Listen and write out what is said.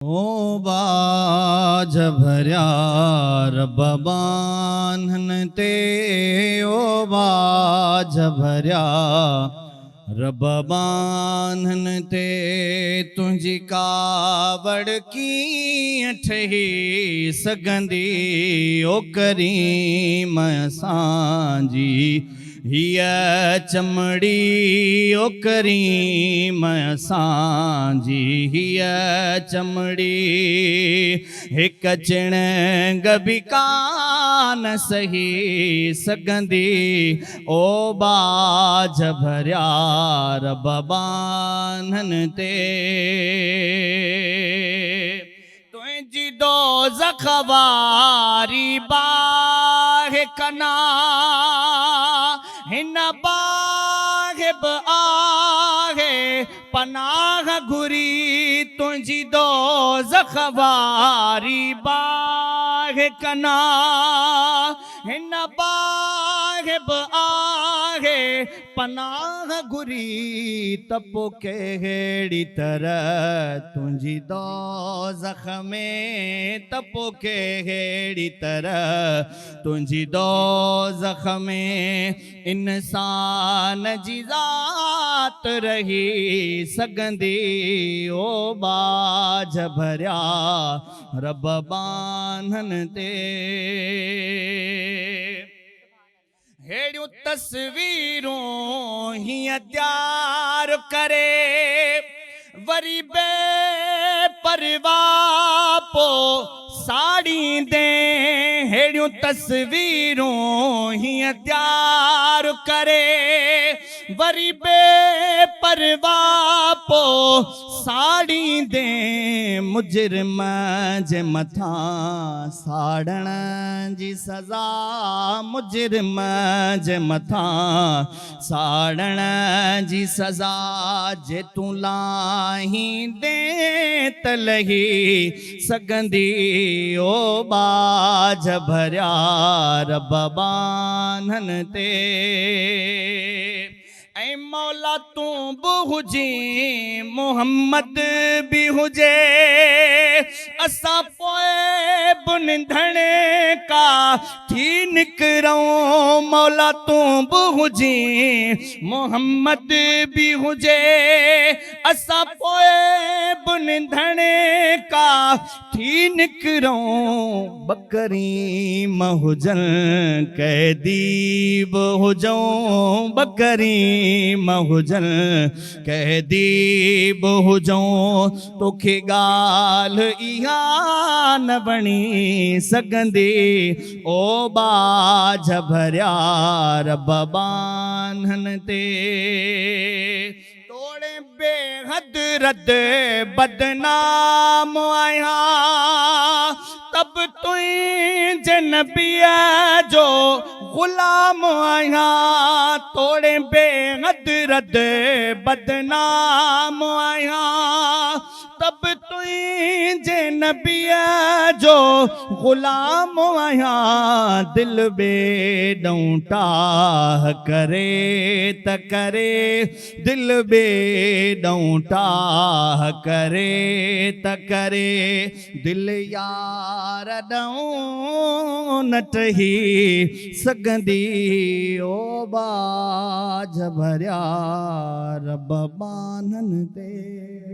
او ٻاجهه ڀريا رب ٻانهن تي او ٻاجهه ڀريا رب ٻانهن تي تنهنجي ڪاوڙ ڪيئن ٺهي سگهندي او ڪريم اسان جي هيء چمڙي او ڪريم اسان جي هيء چمڙي هڪ چڻنگ به ڪانه سهي سگهندي او ٻاجهه ڀريا رب ٻانهن تي. تنهنجي دوزخ واري باهه ڪنا هن باهه به آهي پناهه گهري تنهنجي دوزخ واري باهه ڪنا هن باهه به آهي پناهه گهري ته پوء ڪهڙي طرح تنهنجي دوزخ ۾ ته پوء ڪهڙي طرح تنهنجي دوزخ ۾ انسان جي ذات رهي سگهندي او ٻاجهه ڀريا رب ٻانهن تي. ههڙيون تصويرون هيئن تيار ڪري وري بي پرواهه پو ساڙيندين ههڙيون تصويرون هيئن تيار ڪري وري بي پرواهه پو ساڙيندين مجرم جي مٿان ساڙڻ جي سزا مجرم جي مٿان ساڙڻ جي سزا جي تون لاهيندين ته لهي سگهندي او ٻاجهه ڀريا رب ٻانهن تي. اي مولا تون به هجين محمد به هجي اسان پوء به نڌڻڪا ٿي نڪرون مولا تون به هجين محمد به هجي اسان پوء به نڌڻڪا ٿي نڪرون ٻڪريم هجن قيدي به هجون ٻڪريم هجن قيدي به هجون توکي ڳالهه اها نه وڻي سگهندي او ٻاجهه ڀريا رب ٻانهن تي. توڙي بيحد رد بدنام آهيان ته به تنهنجي نبيء جو غلام آهيان توڙي بيحد رد بدنام آهيان ته به تنهنجي نبيء جو غلام آهيان دل ٻيڏئون ٽاهه ڪري ته ڪري دل ٻيڏئون ٽاهه ڪري ته ڪري دل يار ڏئون نه ٽهي سگهندي او ٻاجهه ڀريا رب ٻانهن تي.